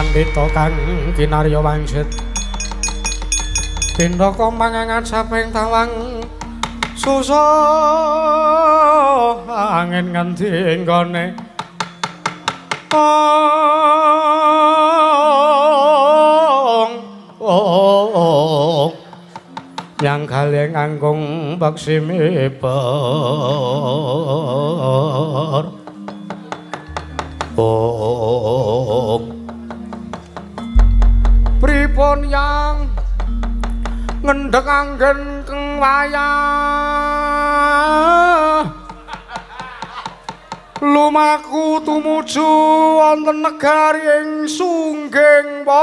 Pandhita kang kinarya wangsit tindaka mangangan saping tawang susah angin ngendi nggone ong yang kaleng angkung baksi miber ong pripun yang ngendhek anggen keng wayah lumaku tumuju wonten negari ing Sungging Wana.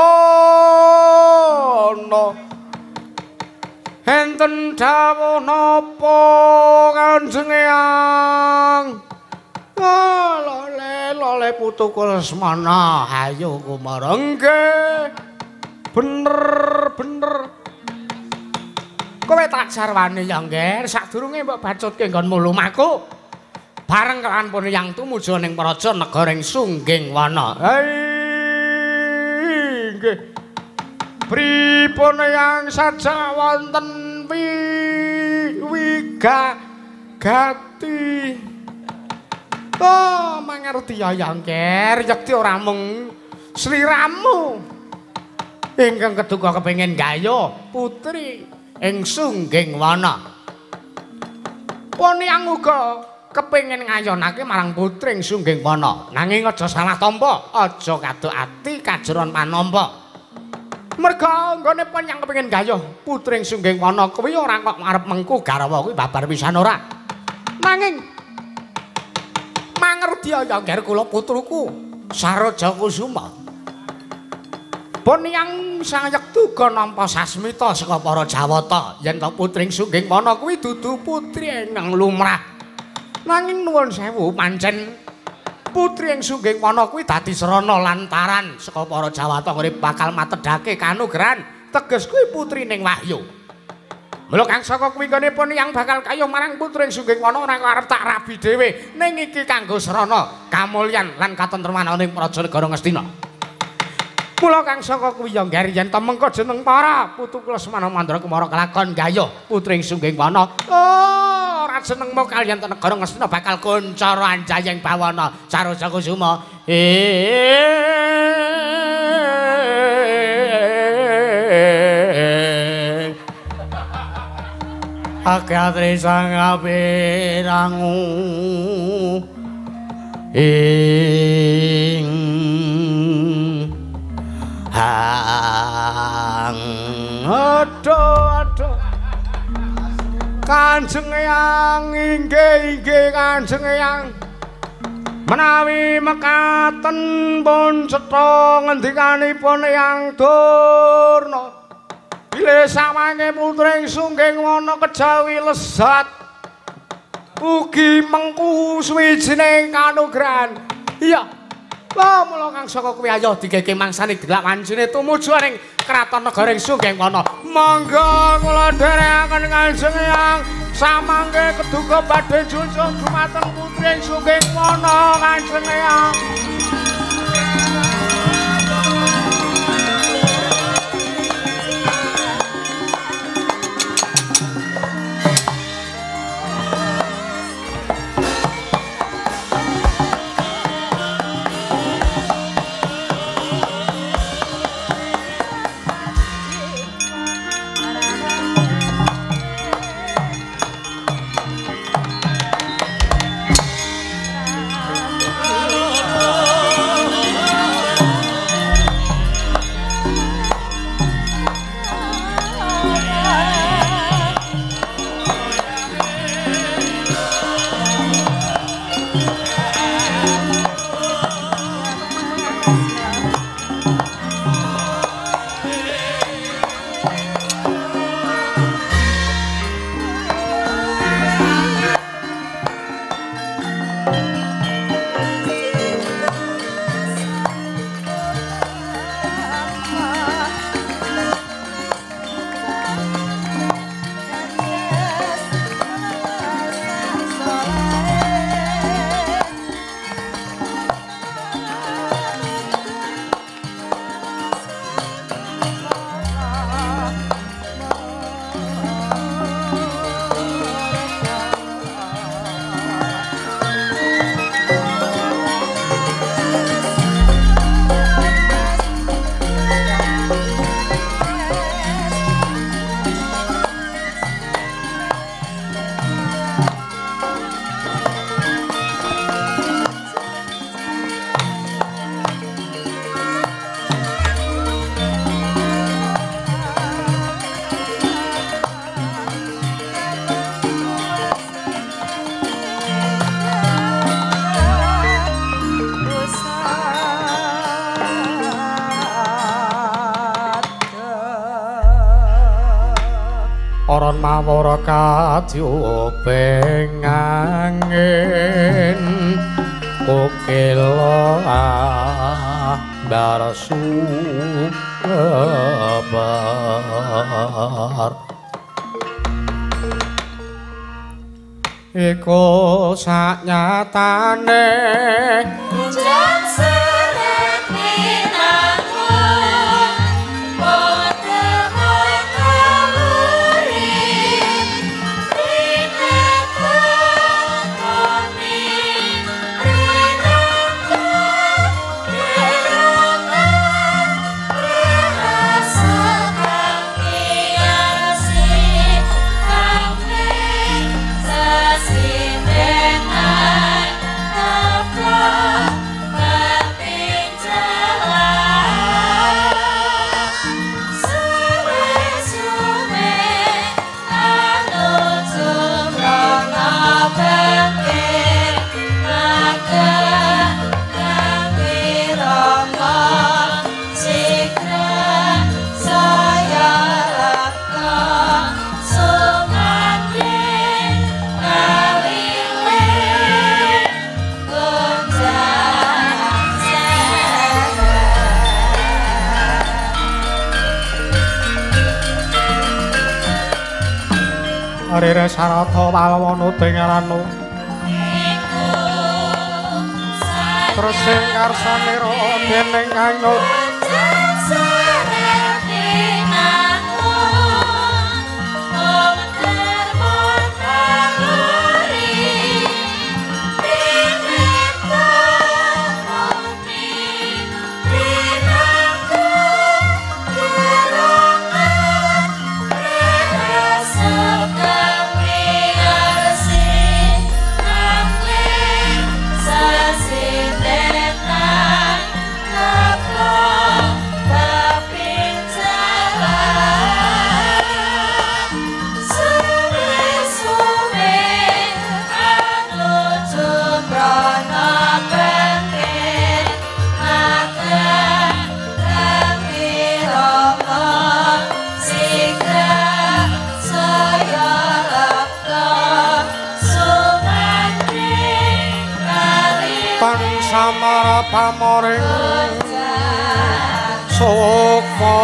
Enten dawuh napa Kanjeng Eyang? Lole lole putuku Lesmana, ayo kumara. Nggih. Bener bener. Kowe tak sarwane ya, Ngger, sadurunge mbok bacutke nggonmu lumaku. Bareng kelawan pun yang tumuju ning praja negara ing Sungging Wana. Nggih. Pripun yang saja wonten wiga gati. Oh, mangerti ya, Ngger, yekti ora mung sliramu ingkang keduga kepengin gayuh putri ing Sungging Wana. Pun yang uga kepengin ngayonake marang putri ing Sungging Wana. Nanging aja salah tampa, aja kaduk ati kajeron panampa. Merga nggone pun yang kepengin gayuh putri ing Sungging Wana kuwi ora kok arep mengku garwa kuwi babar pisan ora. Nanging mangerti ya ngger kula putruku Saroja Kusuma. Pun yang sayektu uga nampa sasmita saka para Jawata yen to putri ing Sungging Wana kuwi dudu putri ingkang lumrah. Nanging nuwun sewu pancen putri ing Sungging Wana kuwi dadi srana lantaran saka para Jawata ngene bakal matedhake kanugrahan teges kuwi putrining Wahyu. Mula kang saka kuwi nggone pun yang bakal kayuh marang putri ing Sungging Wana ora arep tak rabi dhewe ning iki kanggo srana kamulyan lan katentreman ana ing praja negara Ngastina. Mula kang saka kuwi ya ngger yen to mengko jeneng para putu Lesmana Mandra Kumara kelakon gayuh putri ing Sungging Wana. Oh, ora jenengmu kaliyan negara Ngastina bakal kuncara anjayeng bawana Saroja Kusuma. Akatri sang apirangu ing hang aduh aduh Kanjeng Eyang inggih inggih Kanjeng Eyang menawi mekaten pun cetha ngendikanipun Eyang Durna bilih sawange putri ing Sungging Wana kejawi lesat ugi mengku suwijine kanugrahan. Iya. Wah, mula kang saka kuwi ayo digege mangsane delak wancine tumuju ning kraton negara ing Sungging Wana. Monggo kula dherekaken Kanjeng Eyang samangke keduga badhe junjung dumateng putri ing Sungging Wana Kanjeng Eyang. Oh. Aran mawara kadyuping angin kokela ambar sumebar. Iku saknyatane ujan seret winangun padha luri rinetoni rinangku gerongan rasa kang iyasi kang sesindenan teplok kepincelan suwe-suwe anuju mrono bangkit magang kang wirama sigra saya lepka sumandhing kaliling gonjang seret. Rere Sarata Palwana dengaranu Iku terus sing karsanira dening kanyut ujan seret winangun muter luri rinetoni rinangku gerongan rasa kang wiyarsi kang sesindenan teplok kepincelan suwe-suwe anuju mrono bangkit magang kang wirama sigra saya lepka sumandhing tan kaliling samara pamoring gonjang sukma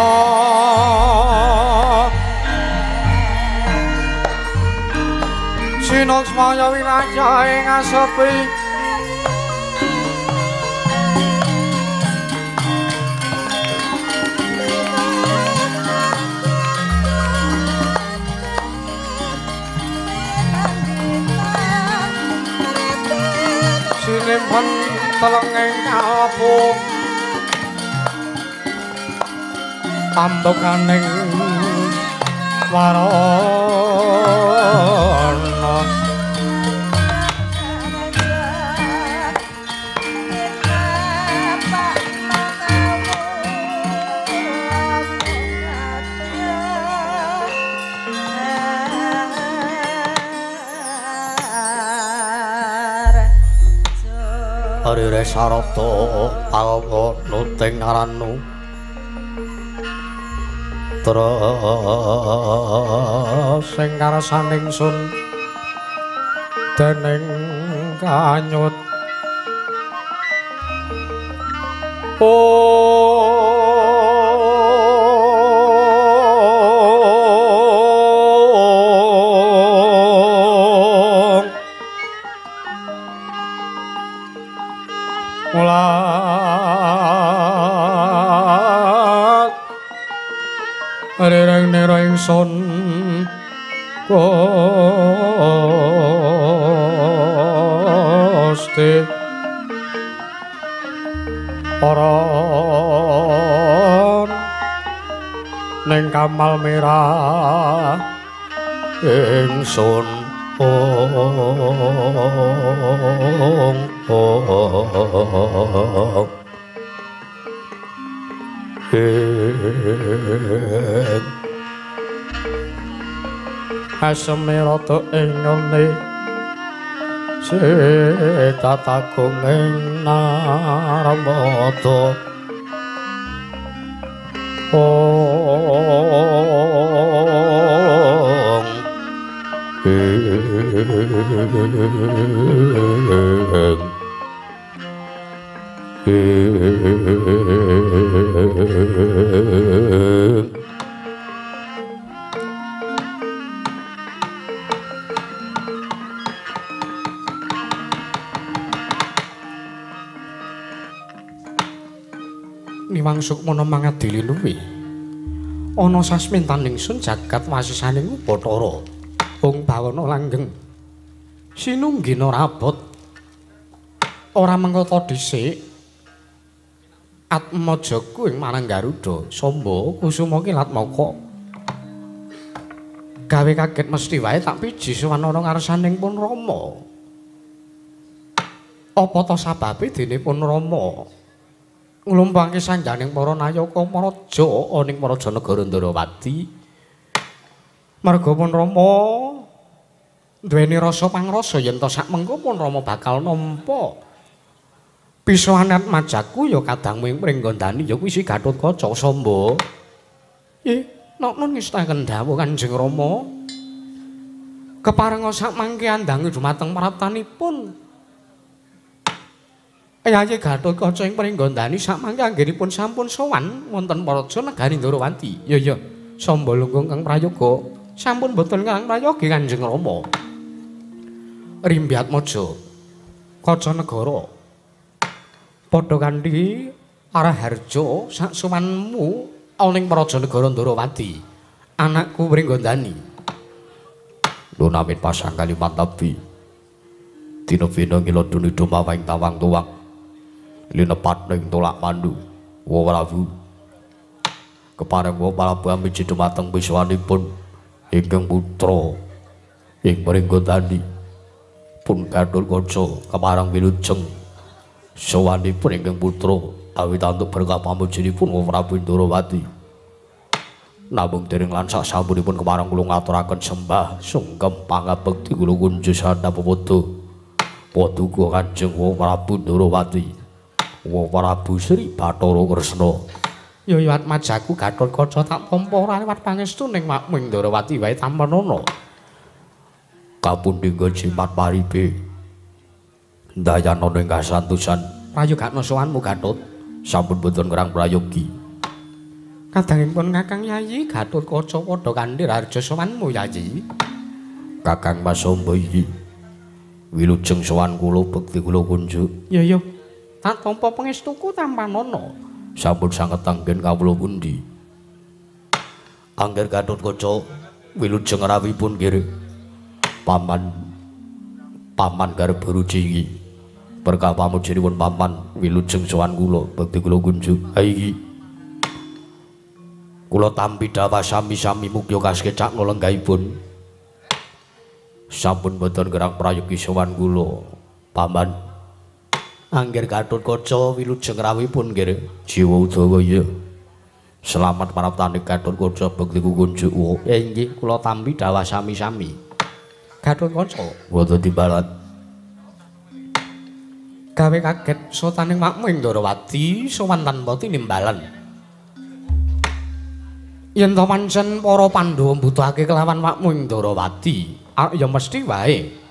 sinuksmaya wilayah ing asepi sinimpen telenging kalbu pambukaning warana. Rere Sarata Palwana dengaranu terus sing karsaning sun dening kanyut ong mulat rireng nira ingsun Gusti aran ning kamal merah ingsun ong ong aseme rada ing ngene sitatagung ing Narmada ong Niwang Sukmana mangadili luwih ana sasmintaning sun jagat wasisaning Bathara Hong bawana langgeng sinunggina rabot ora mengkata dhisik atmajaku ing marang Garuda Samba Kusuma Kilatmaka gawe kaget mesti wae tak piji sowan ana ngarsaning pun Rama. Apa ta sababe dene pun Rama nglumpangke sanjaning para nayaka maraja ana ing Praja Negara Ndrawati? Marga pun Rama duweni rasa pangrasa yen ta sak mengko pun Rama bakal nampa pisohan atmajaku ya kadangmu ing Pringgondani ya kuwi si Gatotkaca Samba. Nokno ngestaken dawuh Kanjeng Rama keparenga sak mangke andangi dumateng praptanipun Yayi Gatotkaca ing Pringgondani sak mangke anggenipun sampun sowan wonten Praja Negari Ndrawati. Ya ya, Samba lungguh kang prayoga sampun boten kang prayogi Kanjeng Rama. Rimbyatmaja Kaca Negara padha kanthi Araharja sak sowanmu ana ing Praja Negara Ndrawati. Anakku Pringgondani. Lunamit pasang kalimantabi dina bina ngilodoni dumawang tawang tuwang linepat ing tolak mandu wa Prabu kepareng wa Prabu amiji dumateng piswanipun ingkang putra ing Pringgondani pun Gatotkaca kepareng wilujeng sowanipun ingkang putra awit antuk berkah pamujinipun wa Prabu Ndrawati. Namung dereng lan sak sampunipun kepareng kula ngaturaken sembah sungkem pangabekti kula kunjuk sanapapada paduka Kanjeng wa Prabu Ndrawati wa Prabu Sri Bathara Kresna. Ya ya atmajaku Gatotkaca tak tampa ora liwat pangestu ning makmu ing Ndrawati wae tampanana. Kapundhingga jimat paribe ndayanana ing kasantosan prayogakna sowanmu Gatot. Sampun boten kerang prayogi. Kadangipun Kakang Yayi Gatotkaca padha kanthi raharja sowanmu Yayi. Kakang Mas Samba iki wilujeng sowan kula bekti kula kunjuk. Ya ya, tak tampa pangestuku tampanana. Sampun sanget anggen kawula pundi? Angger Gatotkaca wilujeng rawuhipun nggih. Paman paman garba ruci iki berkah pamujinipun paman wilujeng sowan kula bekti kula kunjuk. Ha iki kula tampi dawah sami-sami mugya kasekecakna lenggahipun. Sampun boten gerang prayogi sowan kula paman. Angger Gatotkaca wilujeng rawuhipun nggih. Jiwa Udawa iya. Selamat maraptane Gatotkaca bekti kunjuk. Inggih kula tampi dawah sami-sami. Gatotkaca boten timbalan. Gawe kaget sotaning makmu ing Ndrawati sowan tanpa tinimbalan. Yen to pancen para Pandhawa mbutuhake kelawan makmu ing Ndrawati, ya mesti wae.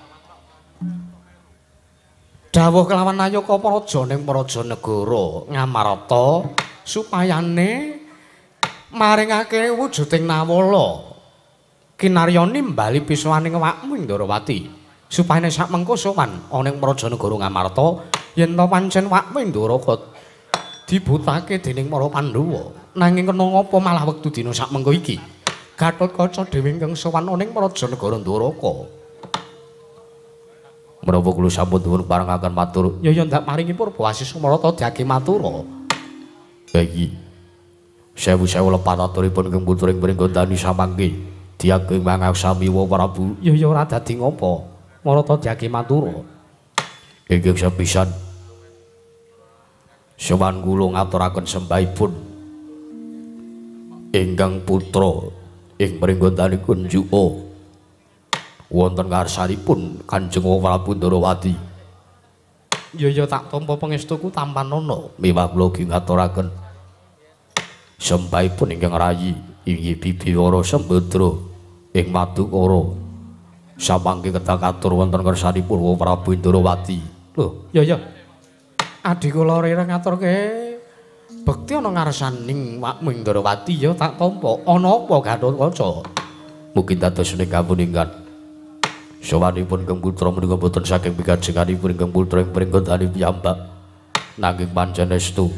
Dawuh kelawan nayaka praja ning praja negara Ngamarta supayane maringake wujuding nawala kinarya nimbali pisowaning awakmu ing Ndrawati supayane sak mengko sowan ana ing praja negara Ngamarta yen to pancen wakmu ing Ndoraka dibutake dening para Pandhawa. Nanging kena ngapa malah wektu dina sak mengko iki Gatotkaca dhewe ingkang sowan ana ing praja negara Ndoraka. Menapa kula sampun nuwun parengaken matur? Ya ya ndak maringi purba asis Sumarata diage matura. Ha iki sewu-sewu lepat aturipun ingkang putra ing Pringgondani samangke diage mangaksami wa Prabu. Ya ya ora dadi ngapa Marata diage matura. Ingkang sepisan sowan kula ngaturaken sembahipun ingkang putra ing Pringgondani kunjuka wonten ngarsanipun Kanjeng Prabu Ndrawati. Ya ya tak tampa pangestuku tampanana. Miwah kula ugi ngaturaken sembahipun ingkang rayi inggih Bibi Wara Sembadra ing Madukara Samangke kedah katur wonten ngersanipun Wa Prabu Indrawati. Lho, ya ya. Adhi kula rireng ngaturke bekti ana ngarsaning wakmu Indrawati ya tak tampa. Ana apa Gathotkaca? Mugi dados ning kapuningan. Sowanipun Kang Putra menika boten saking pikajenganipun Kang Putra ing pringgondani piyambak. Nanging pancen estu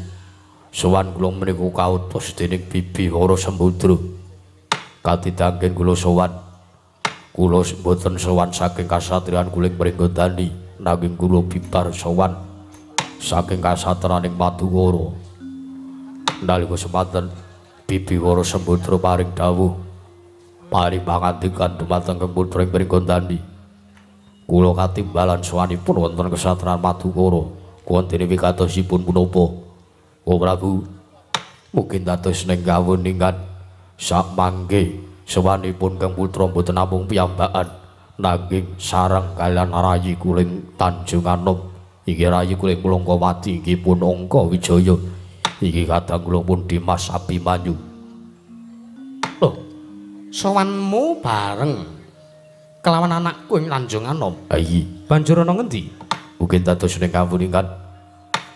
sowan kula menika kautus dening Bibi Wara Sembudra. Katidangken kula sowan. Kula mboten sowan saking kasatriyan kula ing Pringgondani, nanging kula bibar sowan saking kasatriyaning Madukara. Nalika semanten Bibi Wara Sembudra paring dawuh paring pangandikan dumateng Kang Putra ing Pringgondani. Kula katimbalan sowanipun wonten kasatriyan Madukara. Wontene wigatosipun punapa? Oh Prabu, mungkin dados ning kawuningan sakmangke sowanipun Kang Putra mboten namung piyambakan nanging sareng kaliyan rayi kuling Tanjung Anom iki rayi kuling Plongkowati inggih pun Angka Wijaya iki kadang kula pun Dimas Abimanyu. Lho, sowanmu bareng kelawan anakku ing Tanjung Anom. Ha iya, banjur ana ngendi? Mungkin dados ning kawuningan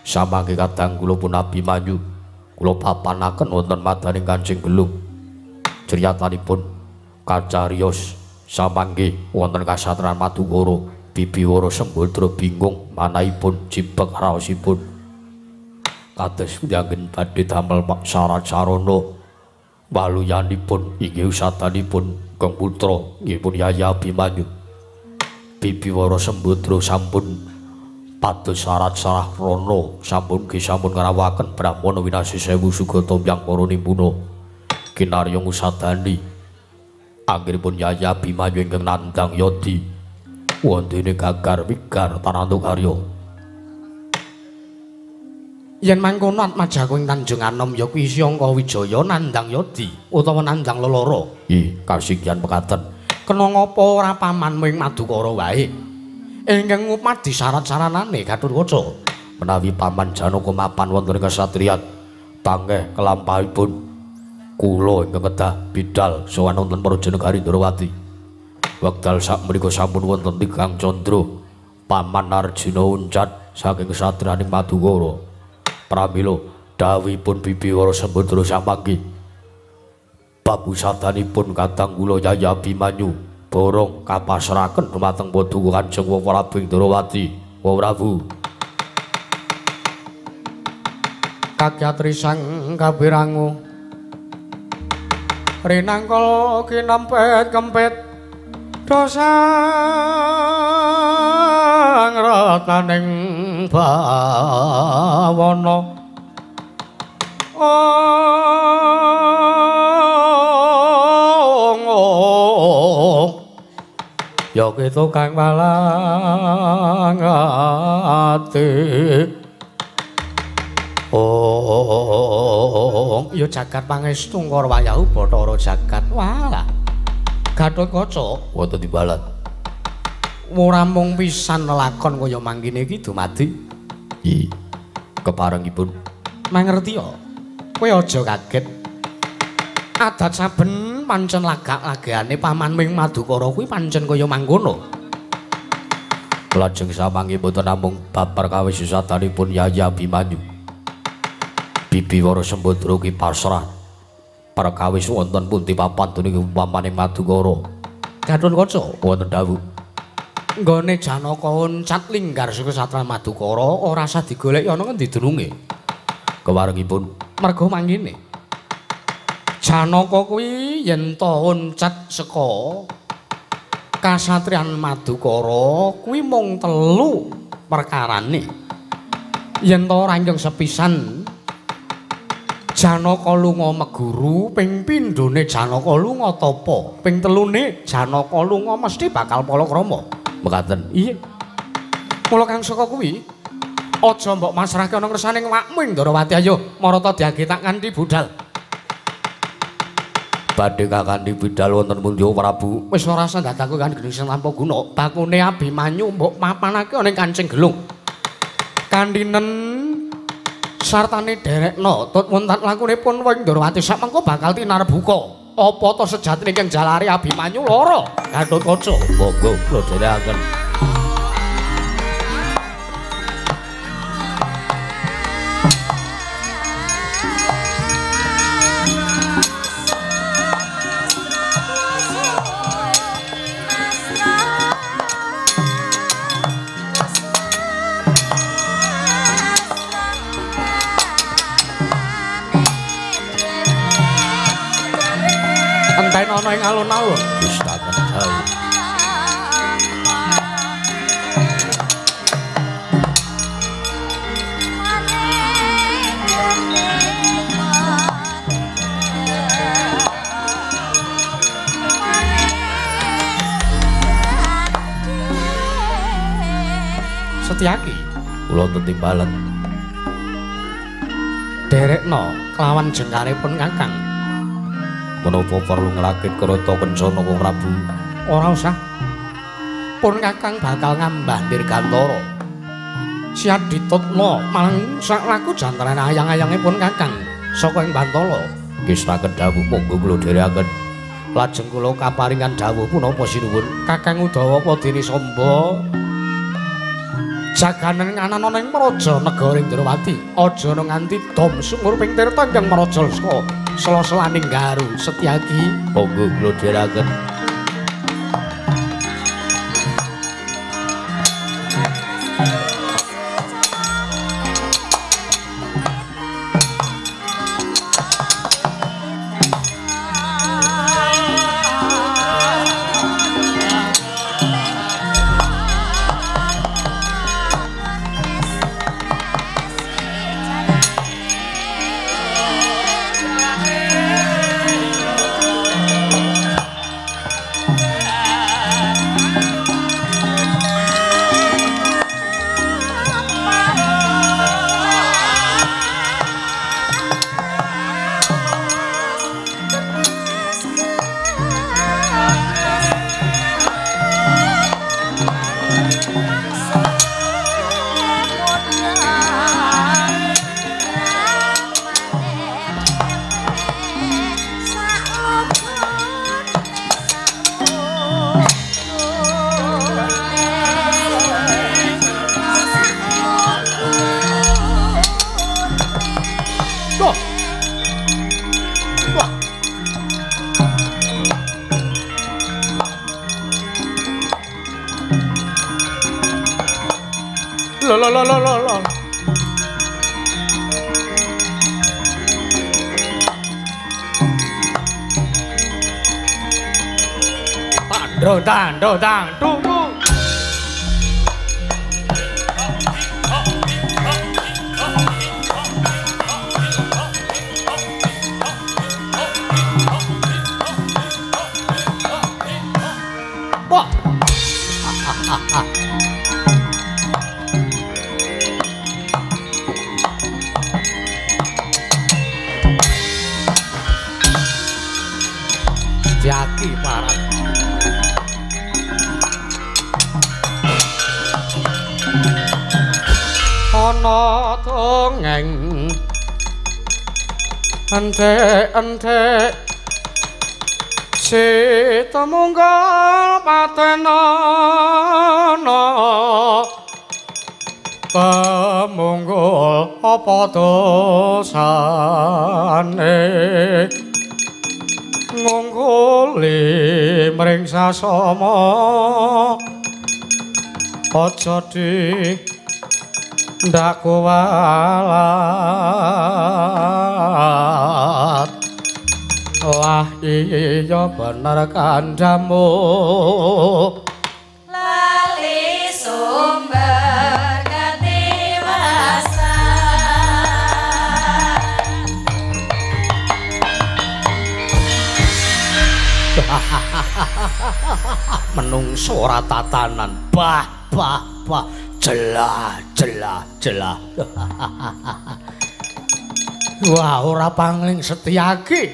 samangke kadang kula pun Abimanyu kula papanaken wonten madaning Kancing Gelung. Criyatanipun kacariyos samangke wonten kasatriyan Madukara. Bibi Wara Sembudra bingung manahipun jibeg raosipun kados anggen badhe damel syarat sarana waluyanipun inggih usadanipun Kang Putra nggih pun Yayi Abimanyu. Bibi Wara Sembudra sampun pados syarat sarana sampun nggih sampun ngrawuhaken Brahmana winasih sewu sugata hyang para nimbuna kinarya ngusadani anggenipun Yayi Abimanyu ingkang nandhang yadi wontene gagar wigar tanantuk karya. Yen mangkono atmajaku ing Tanjung Anom ya kuwi isih Angka Wijaya nandhang yadi utawa nandhang lelara. Ih, kasigyan pekaten. Kena ngapa ora pamanmu ing Madukara wae? Ingkang ngupadi syarat-saranane Gathotkaca. Menawi paman Janaka mapan wonten ing kasatriyan tangeh kelampahipun kula ingkang kedah bidal sowan wonten Praja Negari Ndrawati. Wekdal sakmenika sampun wonten tigang candra paman Arjuna uncat saking kasatriyaning Madukara. Pramila dawuhipun Bibi Wara Sembudra samangke bab usadanipun kadang kula Yayi Abimanyu borong kapasrahaken dumateng Paduka Kanjeng Prabu Indrawati. Wa Prabu kakyatri sang kapirangu rinangkala kinempet kempit dosang rataning bawana. Ong ya kitu kang walang ati. Ong ya jagat pangestu ngara wayahu Bathara jagat. Walah Gathotkaca wonten timbalan ora mung pisan lelakon kaya mangkene iki dumadi. I keparengipun mangerti ya kowe aja kaget. Adat saben pancen lagak-lagane paman ing Madukara kuwi pancen kaya mangkono. Lajeng samangke mboten namung bab perkawis sadanipun Yayi Abimanyu. Bibi Wara Sembudra ki pasrah perkawis wonten pundi papan dening pamane Madukara. Gathotkaca wonten dawuh nggone Janaka uncat linggar saka satra Madukara ora usah digoleki ana ngendi dununge. Kewarengipun merga mangkene Janaka kuwi yen ta uncat saka kasatriyan Madukara kuwi mung telu perkarane. Yen ta ora ingkang sepisan Janaka lunga meguru, ping pindhone Janaka lunga tapa, ping telune Janaka lunga mesti bakal palakrama. Mekaten. Iya. Mula kang saka kuwi aja mbok masrahke ana ngersane awakmu ing Ndrawati. Ayo marata diagetak kanthi budal. Badhe kakandi budal wonten pundi Prabu? Wis ora usah dadaku kan gendhing sing tanpa guna. Bakune Abimanyu mbok mapanake ana ing Kancing Gelung. Kandhinen sartane derekno tut wonten lakunipun wing Ndrawati sakmengko bakal tinarbuka. Apa to sejatine ingkang jalari Abimanyu lara? Gatotkaca. Monggo kula dherekaken. Ana ing alun-alun gustaken dawuh. Setyaki kula tetimbalan derekno kelawan jengkaripun Kakang. Menapa perlu nglakit kereta kencana Kang Prabu? Ora usah. Pun Kakang bakal ngambah dirgantara. Siap ditutno malang sak laku jantaran ayang-ayangipun Kakang saka ing Bantala. Nggih sraken dawuh, monggo kula dherekaken. Lajeng kula kaparingan dawuh punapa sinuwun? Kakang Udawa Padini Samba jaganen nganan ana ing Praja Negara Indrawati. Aja nganti dom sumur ping tirta ingkang mraja saka sela-selaning garu. Setyaki, monggo kula dherekaken. Tando tang tu tu. Wah. Setyaki parah. Ana dongeng entek-entek si temunggal patenana temunggul apa dosane ngungguli mring sasama aja di ndak kuwalat. Wah iya bener kandhamu lali sumber katiwasan. Menungso ora tatanan. Bah bah bah. Jelah jelah jelah. Wah ora pangling Setyaki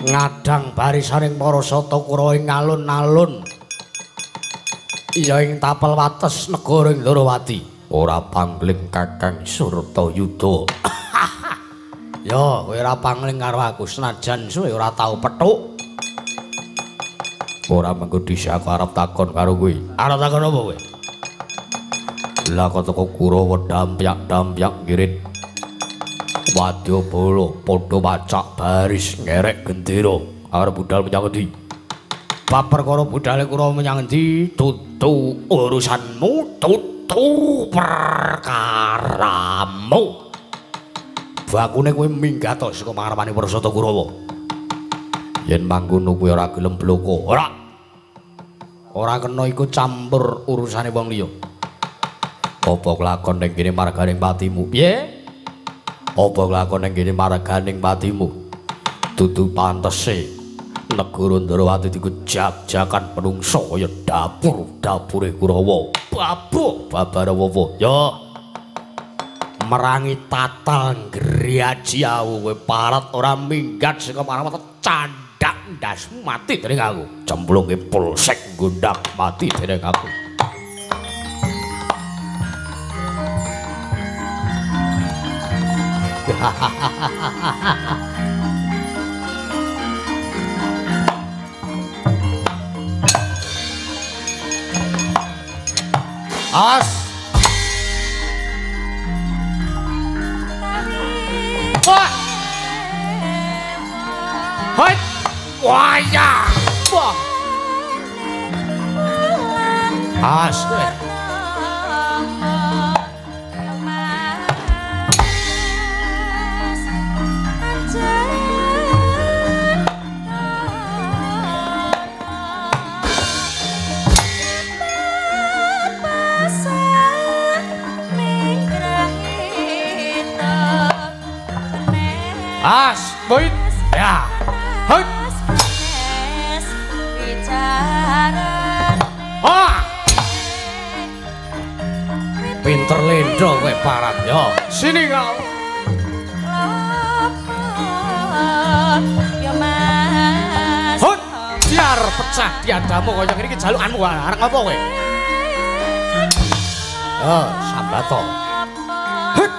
ngadang barisaning para sata Kurawa ing alun-alun iya ing tapel wates negara Indrawati. Ora pangling Kakang Surtayuda. Yo, kowe ora pangling karo aku senajan suwe ora tau petuk. Ora mengko dhisik aku arep takon karo kowe. Arep takon apa kowe? Lah kok teko Kurawa dampyak-dampyak ngirit. Wadyabala padha pacak baris ngerek gendera. Arep budal menyang endi? Bab perkara budale Kurawa menyang endi dudu urusanmu, dudu perkaramu. Bakune kowe minggat to saka pangarepane Prasata Kurawa. Yen mangkono kowe ora gelem bloko. Ora. Ora kena iku campur urusane wong liya. Apa kelakon ning kene marganing patimu? Piye? Apa kelakon ning kene marganing patimu? Dudu pantese negara Ndrawati dikejak-jakan menungso kaya dapur-dapure Kurawa. Babu Babarawawa. Yo. Merangi tatal ngriaji aku kowe parat ora minggat saka marang candhak ndasmu mati dening aku. Cemplunge polsek gondang mati dening aku. As. Wah. Hoi. Wah ya. Wah. As. As, boy, ya, hut, ah, pinter lendro kowe parat yo, sini kau, hut, biar pecah tiadamu kaya ngene iki jalukanmu arep ngopo kowe? Yo, sambato. Hut.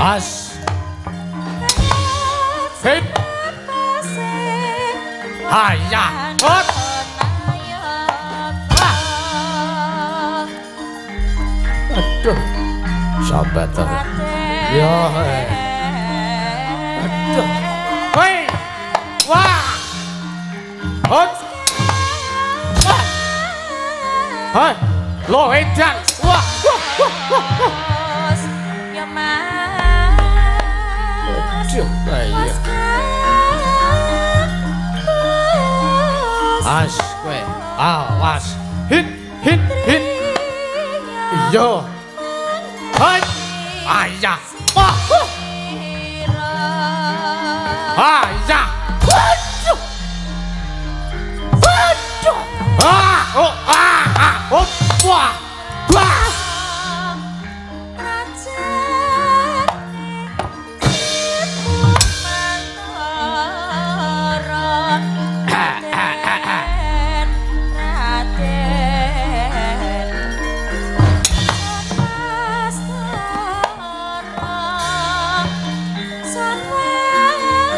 As. Hit. Hayya. Hot. Aduh. Sambat to. Ya. Aduh. Hei. Wah. Hot. Wah. Hei. Lo edan. Wah. Wah. Wah. Wah. Aduh, iya. As kowe, awas. Hit, hit, hit. Iya. Hai. Ayah. Wah. Ayah. Aduh. Aduh. Ah, oh, ah, ah, oh, wah. Wah.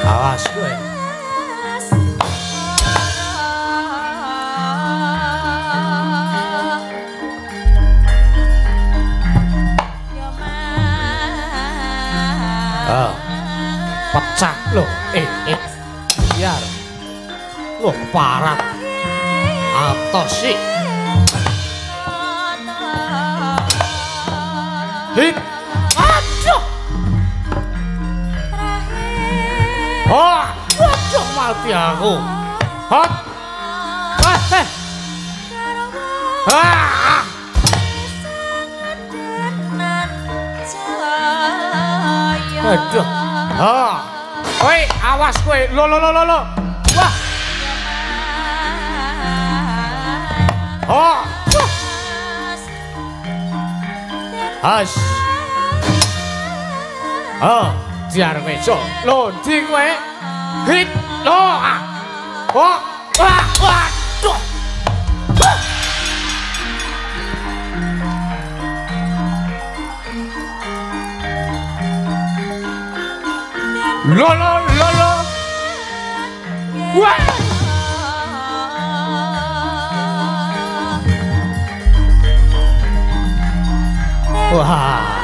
Awas kowe. Ah. Pecah loh. Biar. Loh parat. Atos sih. Hit. Aduh. Oh, waduh mati aku. Hot. Ah, eh. Ah. Aduh. Ha. Kowe awas kowe. Lo lo lo lo lo. Wah. Oh. Has. Oh, diar mejo. Lho, ndi kowe? Hit. Lo. Ah. Oh. Wah, waduh. Lo lo lo lo. Wah. Wah.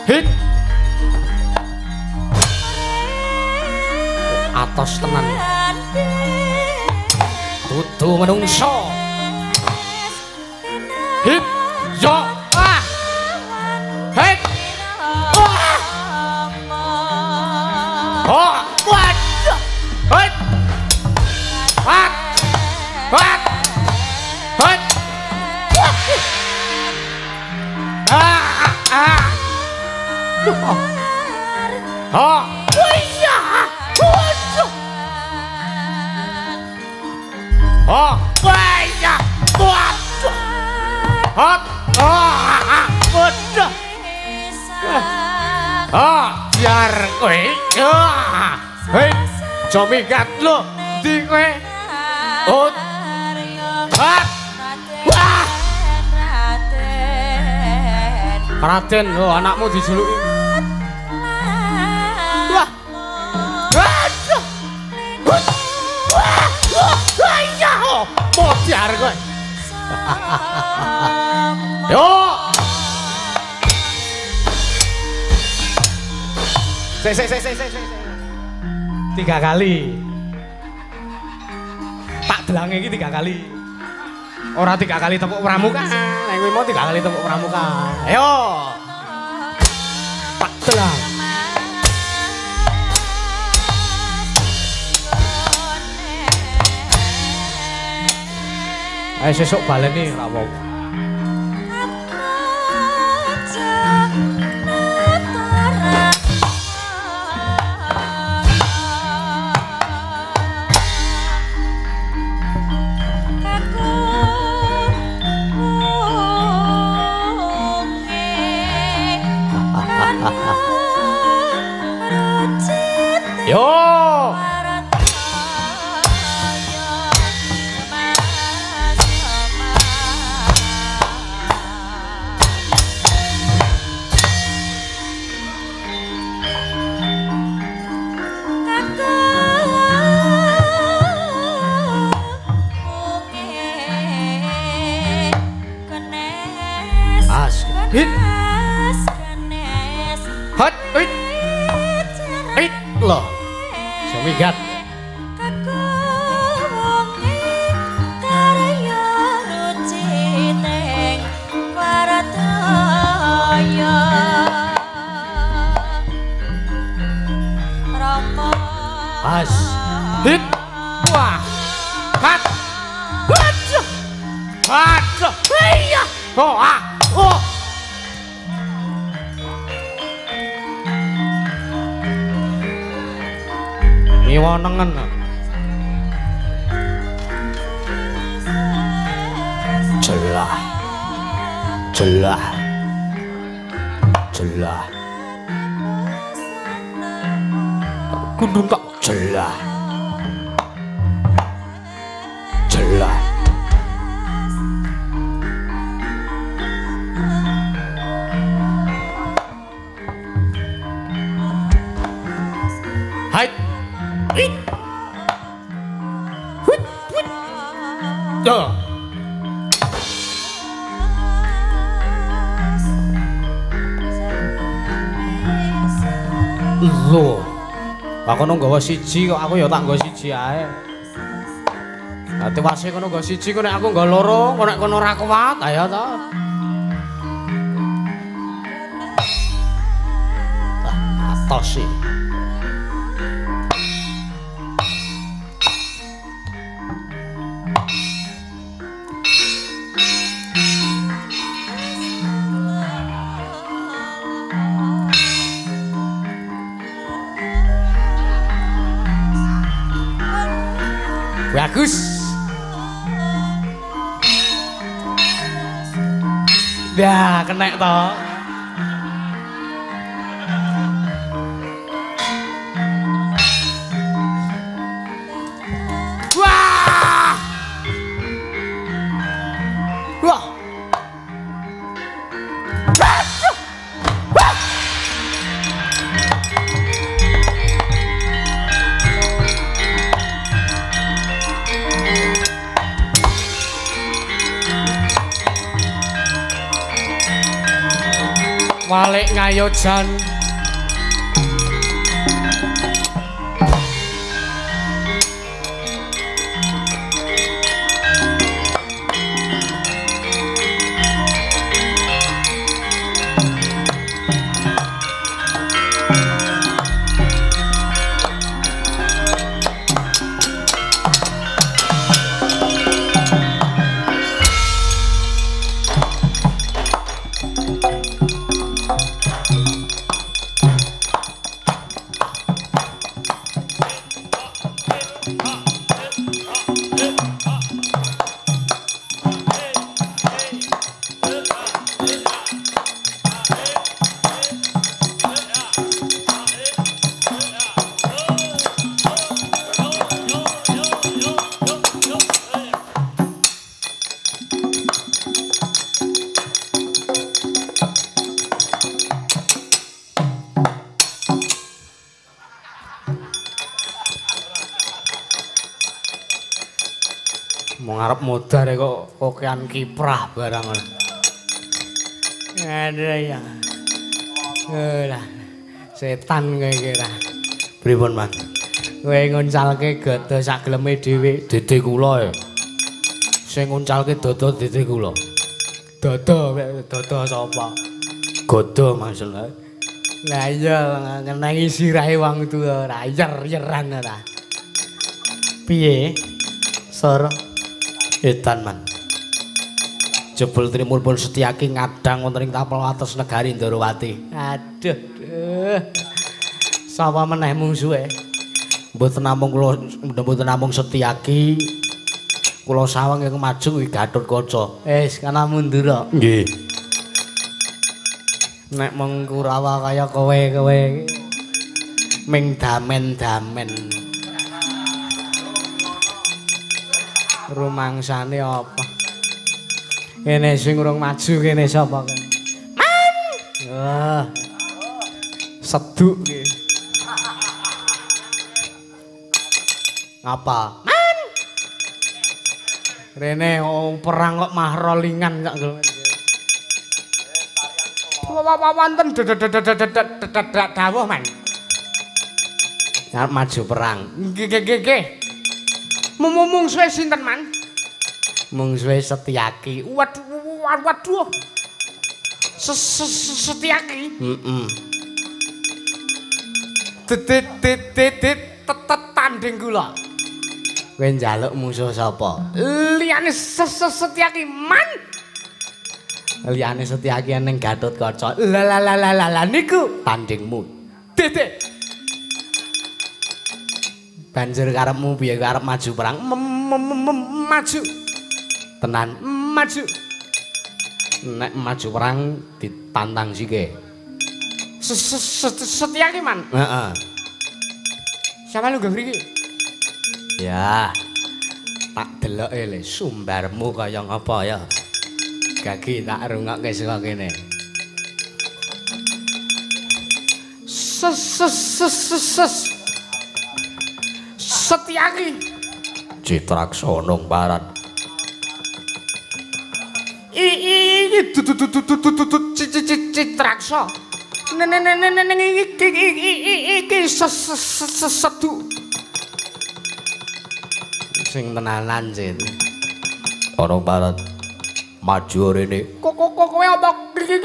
Hit. Atos tenan. Dudu menungso. Hit. Yo. Ah. Hit. Ah. Oh. Waduh. Hit. Hat. Hat. Hit. Ah. Ah. Oh. Iya. Waduh. Oh. Iya. Waduh. Hot. Oh. Waduh. Oh, biar kowe. Hei, aja minggat lho. Ndi kowe? Oh. Hat. Wah. Raden, lho anakmu dijuluki. Wah. Waduh. Wah. Wah, iya. Modiar kowe. Yo. Sik sik sik sik sik. 3 kali. Tak delange iki 3 kali. Ora 3 kali tepuk pramuka. Nek kowe mau 3 kali tepuk pramuka. Ayo. Tak delang. Ayo sesuk baleni ora apa-apa. Yo. As. Hit. Hot. Hit. Hit. Loh. Sumigat. As. Hit. Wah. Hat. Waduh. Waduh. Iya. Oh, ah. Oh. Ngiwa nengen. Jelah. Jelah. Jelah. Gundung tak jelah. Jelah. Hai. Hit. Hut, hut. Duh. Lho. Lah kono nggawa siji kok aku ya tak nggawa siji ae. Lah tiwase kono nggawa siji kok nek aku nggawa loro, kok nek kono ora kuat, ayo to. Ah, atos sih. Bagus. Dah kenek to. Wah. Wah. Wah. Walik ngayojan. Arep modar kok kokean kiprah barang. Aduh ya. Lah setan kowe iki ra. Pripun, Mas? Kowe nguncalke gada sak geleme dhewe, dede kula ya. Sing nguncalke dada dede kula. Dada, dada sapa? Gada maksudnya. Lah iya ngenengi sirahe wong tuwa ora yer-yeran ora. Piye? Sor. Edan man. Jebul Trimul pun Setyaki ngadang wonten ing tapel wates negari Ndorowati. Aduh, duh. Sapa meneh mungsuhe? Mboten namung kula, mboten namung Setyaki. Kula sawang ing maju kuwi Gatotkaca. Wis kana mundur kok. Nggih. Nek mung Kurawa kaya kowe-kowe ming damen-damen. Rumangsane apa? Kene sing urung maju kene sapa kene? Man. Wah. Seduk iki. Ngapa? Man. Rene oh, perang kok mahrolingan kok. Wonten dawuh man. Arep maju perang. Nggih nggih nggih. Mungsuhe sinten man? Mungsuhe Setyaki. Waduh waduh. Setyaki. Heeh. Tanding kula. Kowe njaluk musuh sapa? Liyane Setyaki man. Liyane Setyaki ning Gatotkaca. La la la la la niku tandingmu. Dede. Banjur karepmu piye karep maju perang? Maju. Tenan maju. Nek maju perang ditantang sike. Setyaki man. Heeh. Sama lu mriki? Ya. Tak deloke le sumbarmu kaya ngapa ya. Gagi tak rungokke saka kene. Setyaki Citraksana Barat. Iki Citraksa. Ning iki sedu. Sing tenanan sih. Ana barat maju rene. Kok kowe apa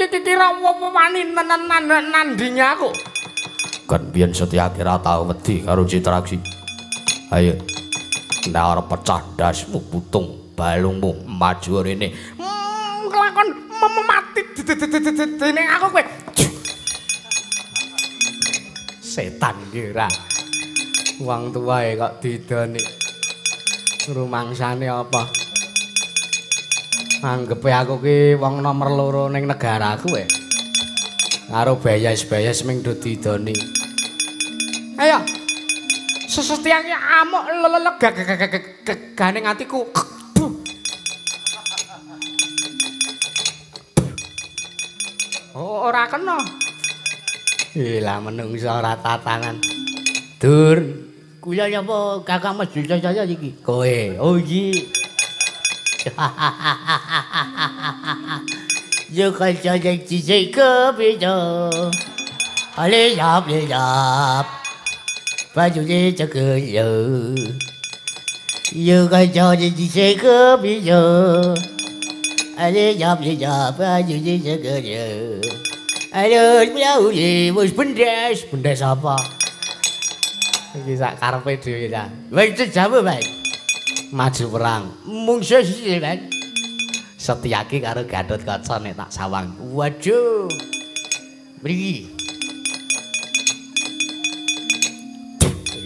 kira wani nandingi aku? Kan biyen Setyaki ra tau wedi karo Citraksi. Ayo. Nek arep pecah ndasmu putung balungmu maju rene. Kelakon mati dening aku kowe. Setan ki ora. Wong tuwae kok didoni. Rumangsane apa? Anggepe aku ki wong nomor loro ning negaraku e. Karo bayas-bayas ming do didoni. Ayo. Sesetyake amuk leleg gane atiku. Oh, ora kena. Lah menungso ora tatanan. Dur, kula napa Kakang Mas Jaya iki? Kowe. Oh iki. Yo kanca jek kepijo. Ale yap yap. Baju je cek yo. Yo kanca jek kepijo. Ale yap yap baju je cek yo. Ayo blau wis bendes, bendes apa? Iki sak karepe dhewe ta. Wis jamu, Pak. Maju perang. Mungsuh siji, Pak. Setyaki karo Gatotkaca nek tak sawang. Waduh. Mriki.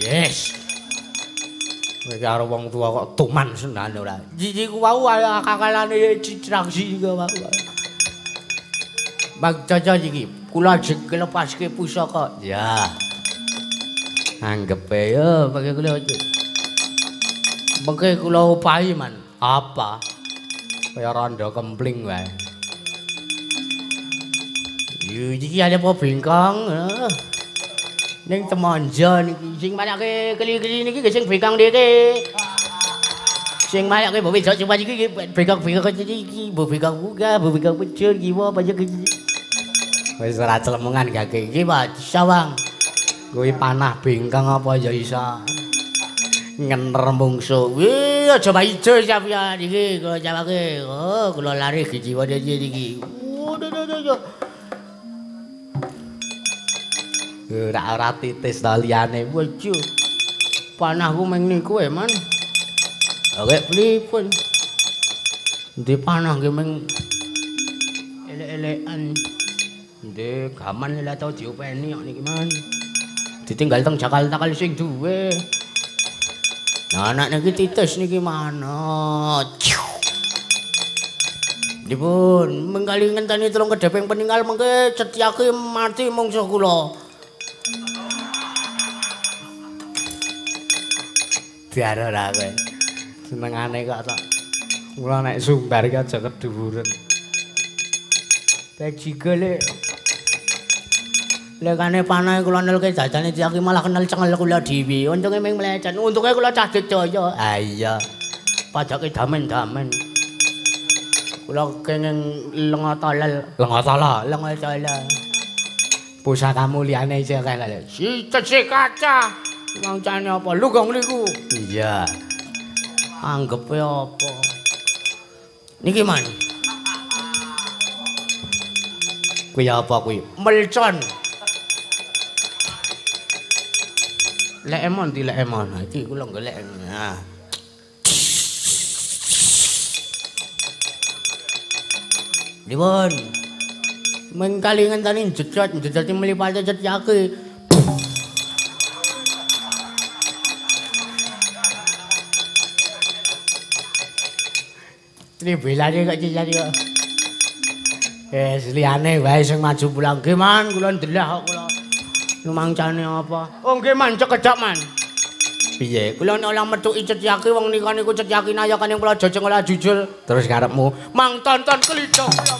Yes. Kowe karo wong tua kok tuman senane ora. Iki ku wau kakalane Citraksi iku wau. Bang Caca iki kula ajeng lepaske pusaka. Ya. Anggepe yo pakai kula. Mengke kula upahi man. Apa? Kaya rondo kempling wae. Yo iki ana apa bengkong? Ning temonjo niki sing marake keli-keli niki sing bengkong niki. Sing marake mbok wedok cuma iki bengkong-bengkong iki, mbok bengkong buka, mbok bengkong pecul kiwa banyak iki. Wis ora celemongan gage iki, Pak. Sawang. Kuwi panah bengkong apa ya iso ngener mungsuh. Wih, aja maijo sampeyan iki kula jawake. Oh, kula lari jiwa niki. Waduh. Ora titis ta liyane. Waduh. Panahku meng niku e, Man. Oke, pripun? Endi panah nggih meng elek-elekan. Ndek gaman lha tau diopeni kok niki, Man. Ditinggal teng Jakarta kali sing duwe. Nah, anak niki titis niki mana? Dipun mengkali ngenteni telung kedheping peninggal mengke Setyaki mati mungsuh kula. Biar ora kowe. Senengane kok tok. Kula nek sumbar iki aja kedhuwuren. Bejige lek. Lekane panah kula nelke jajane Setyaki malah kenal cengel kula dhewe. Untunge ming mlecet. Untunge kula cah Jaya. Ha iya. Pajake damen-damen. Kula kenging lenga tolel, lenga tala, lenga tala. Pusakamu liyane isih akeh lho. Si cecek kaca. Mancane apa? Lugong niku. Iya. Anggepe apa? Niki man. Kuwi apa kuwi? Melcon. Lek emon di lek emon. Iki kula golek. Nah. Dipun. Mengkali ngenteni jejot, jejot mlipate Setyaki. Tribelane kok cicak kok. Wis liyane wae sing maju pulang. Nggih, Man, kula ndelah kok kula. Lumangcane apa? Oh nggih, Man, cekedhak, Man. Piye? Kula nek ora metuki Setyaki wong nika niku Setyaki nayakane kula jojong ora jujul. Terus karepmu mang tonton klidho kula.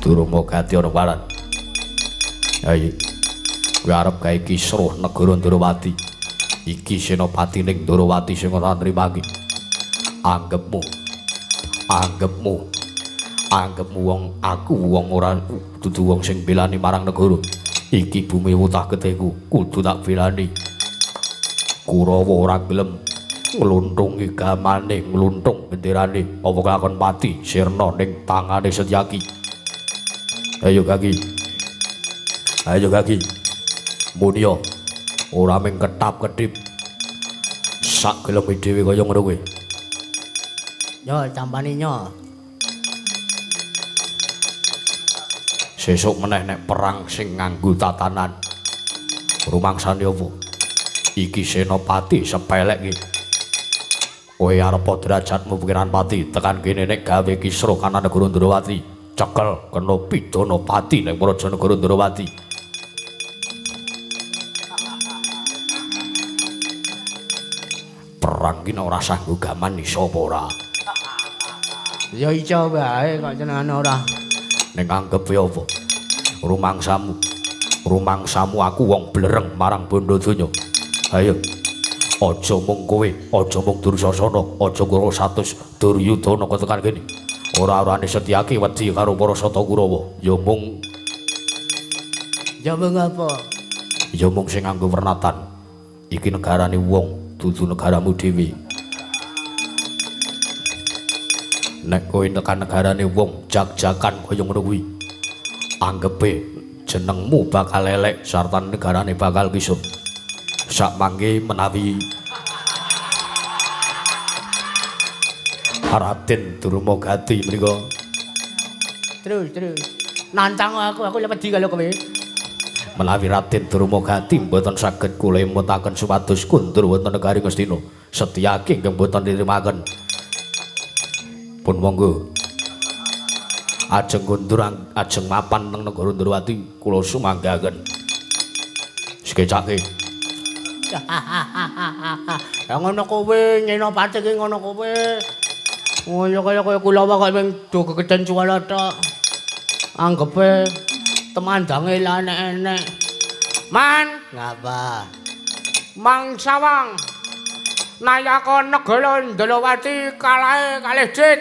Durma Gati ana waran. Ayo. Kowe arep gawe kisruh negara Ndrawati. Iki senopati ning Ndrawati sing ora nrimake. Anggepmu. Anggepmu. Anggepmu wong aku wong ora dudu wong sing belani marang negara. Iki bumi wutah geteku kudu tak belani. Kurawa ora gelem ngluntungi gamane, ngluntung benderane, apa kelakon pati sirna ning tangane Setyaki. Ayo Gaki. Ayo Gaki. Munio ora mung ketap-kedip. Sak geleme dhewe kaya ngono kuwi. Yo tampani nyo. Sesuk meneh nek perang sing nganggo tatanan. Rumangsane apa? Iki senopati sepelek iki. Kowe arep derajatmu pikiran pati tekan kene nek gawe kisruh kana negara Ndrawati. Cekel kena pidana pati ning praja negara Ndrawati. Perang ki ora sanggo gaman iso apa ora? Ya iso wae kok jenengane ora. Ning anggep ya apa? Rumangsamu. Rumangsamu aku wong blereng marang bondo donya. Ayo. Aja mung kowe, aja mung Dursasana, aja karo 100 Duryudana kok tekan kene. Ora-orane Setyaki wedi karo para Sata Kurawa. Ya mung apa? Ya mung sing nganggo wernatan. Iki negarane wong, dudu negaramu dhewe. Nek kowe tekan negarane wong jak-jakan kaya ngono kuwi, anggepe jenengmu bakal elek sarta negarane bakal kisut. Sak mangke menawi Raden Durma Gati menika terus nantang aku wedi karo kowe. Menawi Raden Durma Gati mboten saged kula emutaken supados kundur wonten negari Ngastina, Setyaki ingkang mboten nrimaken. Pun monggo ajeng kundur ajeng mapan teng negara Ndrawati kula sumanggaken. Sekecake. Ya ngono kowe Senopati ki ngono kowe. Ngono kaya kaya kulawa kok mung do gegeden cuwala tok. Anggepe temandange lah enek-enek. Man, ngapa? Mang Sawang. Nayaka negara Ndrawati kalahe kalih dit.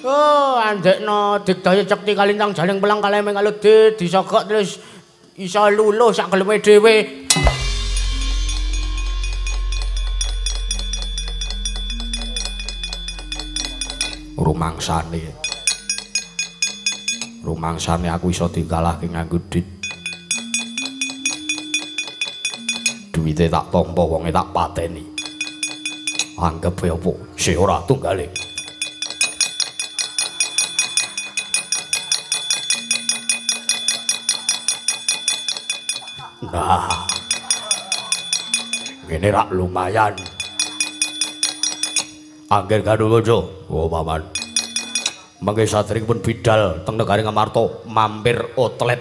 Oh, andekno digdaya cekti kalintang jaling pelang kalih ming kalih dit disogok terus iso luluh sak geleme dhewe. Rumangsane. Rumangsane aku iso dikalahke nganggo dit. Duwite tak tampa, wonge tak pateni. Anggepe apa? Si ora tunggale. Nah. Ngene rak lumayan. Angger Garuda, oh paman. Mangke sadèrèngipun bidal teng negari Ngamarta mampir outlet.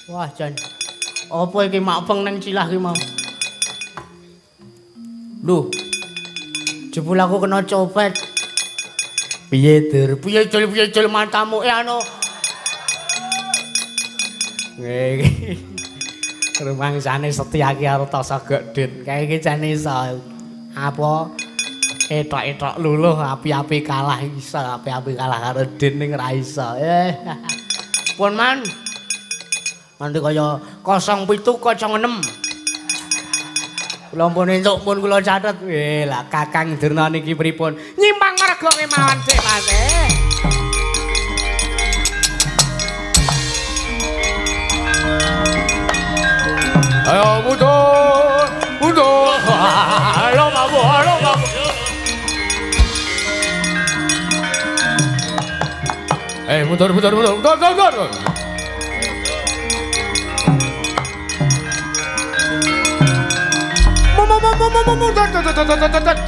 Wah, jan. Apa iki makpeng nang cilah iki mau? Lho. Jebul aku kena copet. Piye, Dur? Piye jul piye jul matamu anu. Nggih. Rumangsane Setyaki karo Tasa Gedit. Kae iki jan iso. Apa etok-etok luluh api-api kalah iso, api-api kalah karo Din ning ra iso. Pun man. Nanti kaya 0706. Kula pun entuk pun kula catet. Lah Kakang Durna niki pripun? Nyimpang marga kemawon Dik Mas. Ayo mundur, mundur. Halo mabu, halo mabu. Mundur, mundur, mundur, mundur, mundur, mundur. Mundur, mundur, mundur, mundur.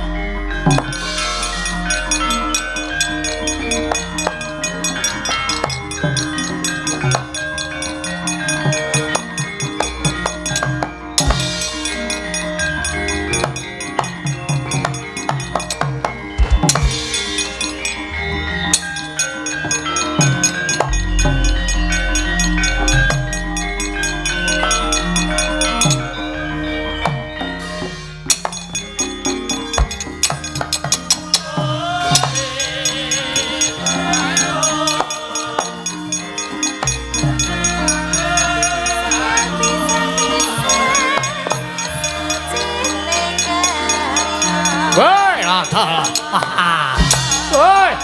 Woi, lah. Woi.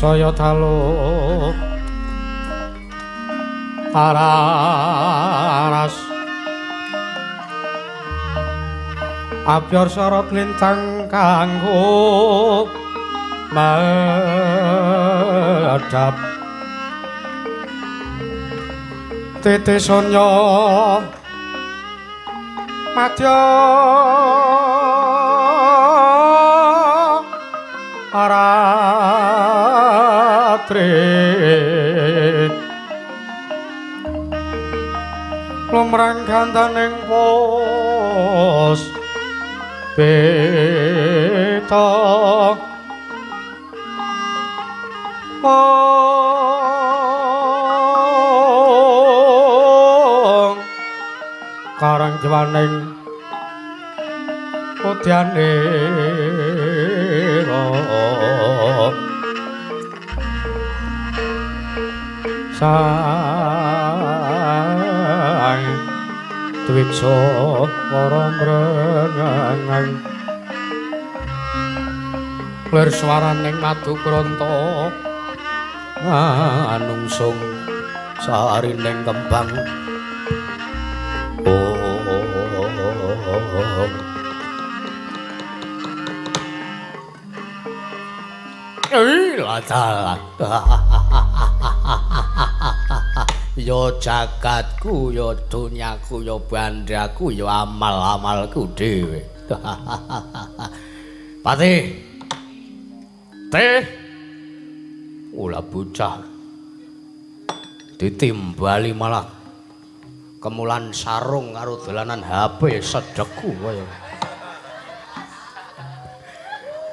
Saya dalu aras abyor sorot lintang kanggo madhap titi sonya madya aratri lumrang gandaning pos peta ong karang jiwaning udyanira sang dwija para mrengang lir swaraning madu kronta anungsung sarining kembang. Yo jagatku, yo dunyaku, yo bandaku, yo amal-amalku dhewe. Pati. Teh. Ula bocah. Ditimbali malah kemulan sarung karo dolanan HP sedekku kaya.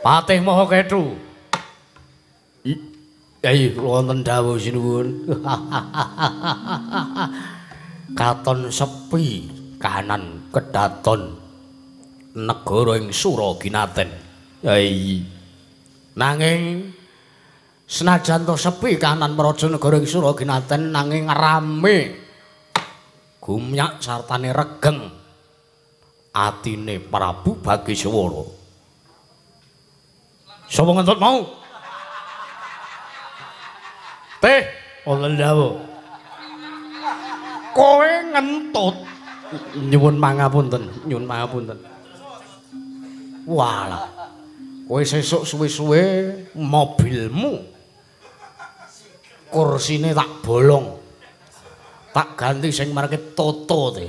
Patih Maha Kethu. Ayo wonten dawuh sinuwun. Katon sepi kahanan kedaton negara ing Suraginaten. Ayi. Nanging senajan to sepi kahanan praja negara ing Suraginaten nanging rame gumyak sartane regeng atine Prabu Bagiswara. Sapa ngentut mau? Teh, wonten dawuh. Kowe ngentut. Nyuwun pangapunten, nyuwun pangapunten. Walah. Kowe sesuk suwe-suwe mobilmu kursine tak bolong. Tak ganti sing merke Toto teh.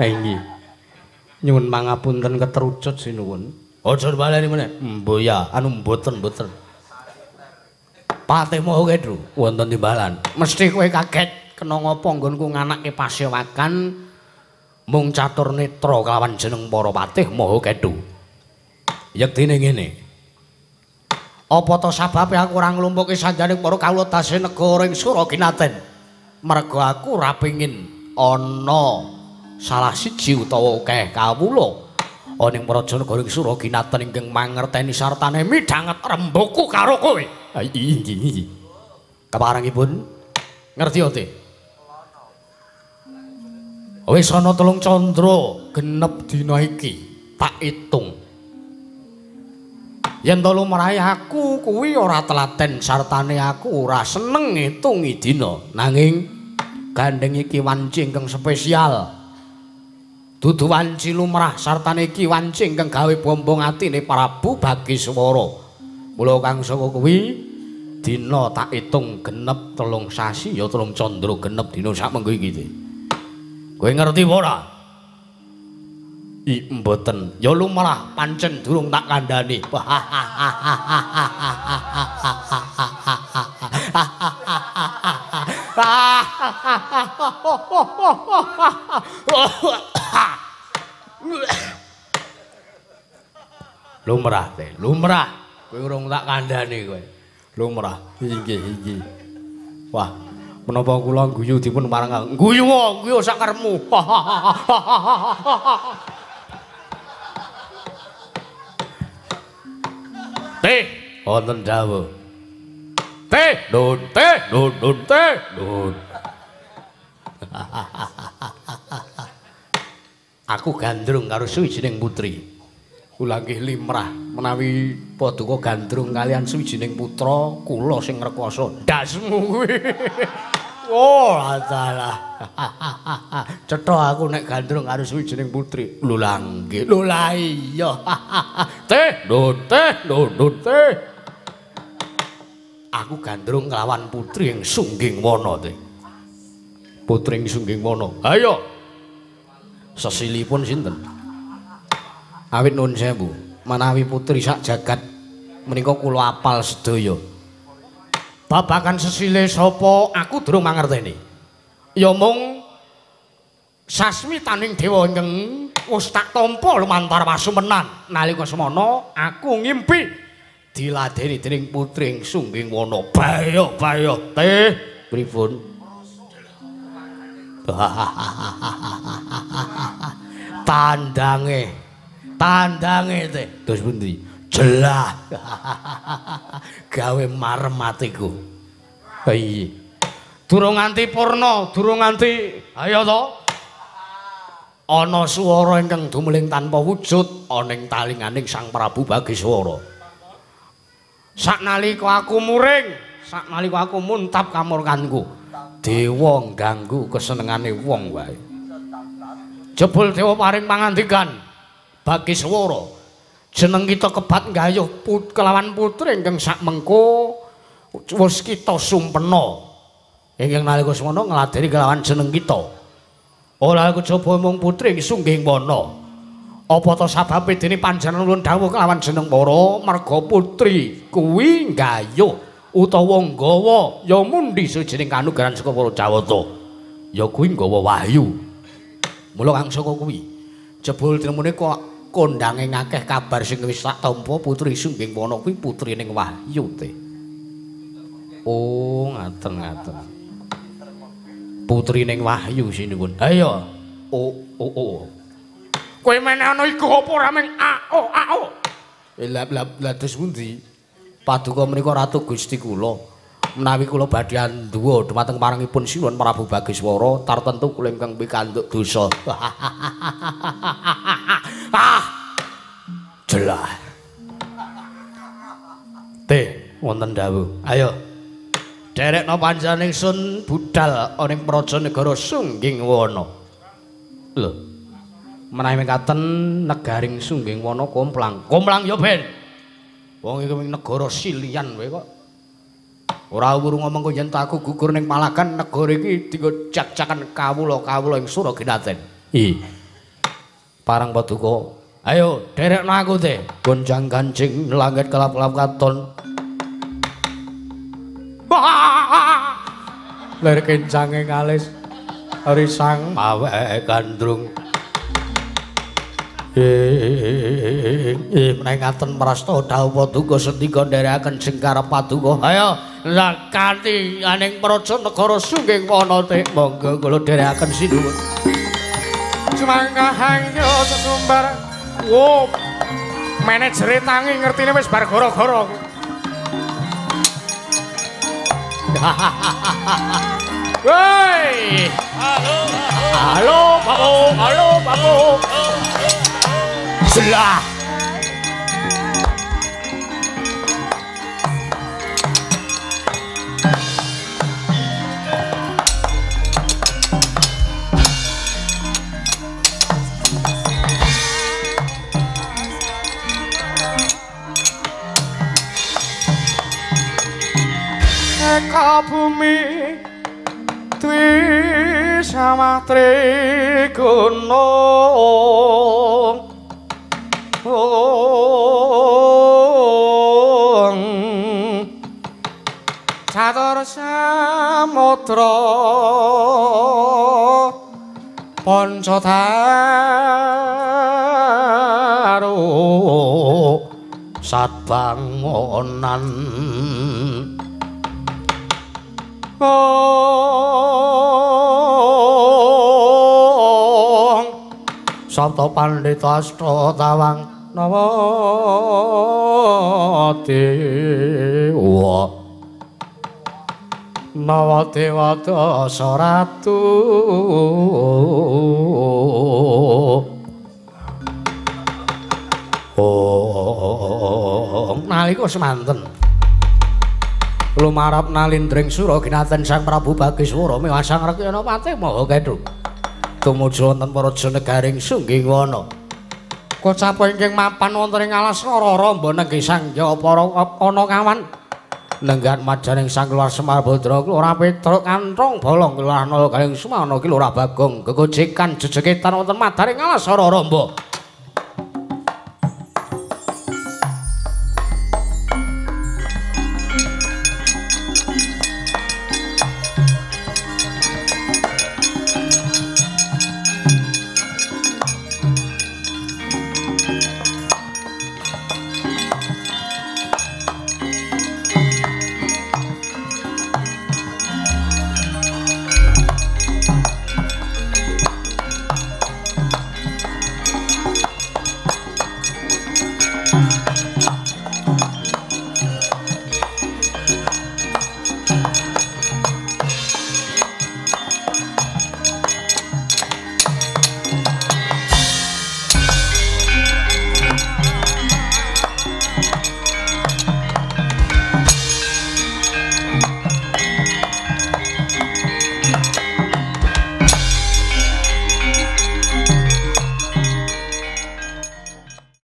Ha nggih. Nyuwun pangapunten ketrucut sinuwun. Aja baleni meneh. Mboh ya, anu mboten-mboten. Patih Maha Kethu wonten timbalan. Mesti kowe kaget kena ngapa nggonku nganake pasewakan mung catur netra kelawan jeneng para patih Maha Kethu. Yektine ngene. Apa to sababe aku ora nglumpuke sanjaning para kawula dase negara ing Suraginaten? Merga aku ora pengin ana salah siji utawa akeh kawula Ana ing praja negara ing Suraginaten ingkang mangerteni sartane midhanget rembugku karo kowe. Ha inggih. Keparengipun ngerti ate? Wis ana 3 candra genep dina iki tak itung. Yen to lumrahe aku kuwi ora telaten sartane aku ora seneng ngitungi dina. Nanging gandeng iki wanci ingkang spesial. Dudu wanci lumrah sartane iki wanci ingkang gawe bombong atine Prabu Bagiswara. Mula kang saka kuwi dina tak itung genep 3 sasi ya 3 candra genep dina sak mengko iki. Kowe ngerti apa ora? I mboten. Ya lumrah pancen durung tak kandhani. Lumrah te, lumrah. Kowe urung tak kandhani kowe. Lumrah. Inggih, inggih. Wah, menapa kula guyu dipun marang guyu guyu sak karepmu. Teh, wonten dawuh. Teh, nun, teh, nun, nun, teh, nun. Aku gandrung karo suwijining putri. Kula nggih limrah menawi paduka gandrung kalian suwijining putra kula sing ngrekoso. Ndasmu kuwi. Oh, dalah. Cetha aku nek gandrung karo suwijining putri. Lho lah nggih. Lho lah iya. Teh, nun, teh, nun, nun, teh. Aku gandrung nglawan putri ing Sungging Wana, teh. Putri ing Sungging Wana. Ayo. Sesilipun sinten? Awit nuwun sewu, menawi putri sak jagat menika kula apal sedaya. Babagan sesile sapa aku durung mangerteni. Ya mung sasmitaning dewa ingkang wis tak tampa lumantar wasumenan. Nalika semana aku ngimpi diladeni dening putri ing Sungging Wana. Bayo bayo teh pripun? Tandange, tandange teh terus pundi? Jelah. Gawe marem atiku. Iya. Durung nganti purna, durung nganti ayo to. Ana swara ingkang dumeling tanpa wujud ana ing talinganing Sang Prabu Bagiswara. Saknalika aku muring, saknalika aku muntap kamurkanku, dewa ngganggu kesenengane wong wae. Jebul dewa paring pangandikan Bagiswara, jeneng kita kebat nggayuh kelawan putri ingkang sakmengko wis kita sumpena. Ingkang nalika semana ngladeni kelawan jeneng kita. Ora kejaba mung putri Sungging Wana. Apa ta sababe dene panjenengan ulun dawuh kelawan jeneng para merga putri kuwi nggayuh utawa nggawa ya mundi suwijining kanugrahan saka para Jawata. Ya kuwi nggawa wahyu. Mula kang saka kuwi jebul tinemune kok kondange akeh kabar sing wis tak tampa putri Sungging Wana kuwi putrine Wahyu teh. Oh, ngaten-ngaten. Putrine Wahyu sinuwun. Ha iya. O o o. Kowe meneh ana iku apa ora meng a o a o. Lah lah terus pundi? Paduka menika Ratu Gusti kula. Menawi kula badhe anduwa dumateng parangipun Sinuwun Prabu Bagiswara tartentu kula ingkang pikantuk dosa. Ah. Jelah. Teh wonten dawuh. Ayo. Derekno panjenengan ingsun budal ana ing praja negara Sungging Wana. Lho. Menawi mekaten negaring Sungging Wana komplang. Komplang ya ben. Wong iki negara silian wae kok. Ora wuru ngomong kok yen aku gugur ning palagan negara iki dienggo jak-jakan kawula-kawula ing Suraginaten. Ih. Parang paduka. Ayo derekno aku teh. Gonjang-ganjing langit kelap-kelap katon. Lir kencange kalis risang awake gandrung. Menawi ngaten prasta dawuh paduka sendika nderekaken jengkar paduka. Ayo lakati aning praja negara Sungging Wana teh. Monggo kula nderekaken sinuwun. Sumangga hangyo sesumbar Wo. Manajere tangi ngertine wis bar gara-gara. Woi. Halo. Halo, Babu. Halo, Babu. Selah. Eka bumi dwi samatri gunung catur samudra panca daru satbangonan. Sabta pandhita asta tawang nawa dewa nawa dewa dasa ratu. Oh, nalika semanten lumarap nalindring sura ginaten Sang Prabu Bagiswara miwah Sang Rekyana Patih Maha Kendru tumuju wonten praja negaring Sunggingwana. Kocapa ingkang mapan wonten ing alas Rara nenggih Sang Hyang para ana kawan nenggan majaning Sang Kelurahan Semar Badra Kelurahan Petruk Kanthong Bolong Kelurahan Nala Galing Sumana Kelurahan Bagong gegojekan jejegetan wonten madaring alas Rara.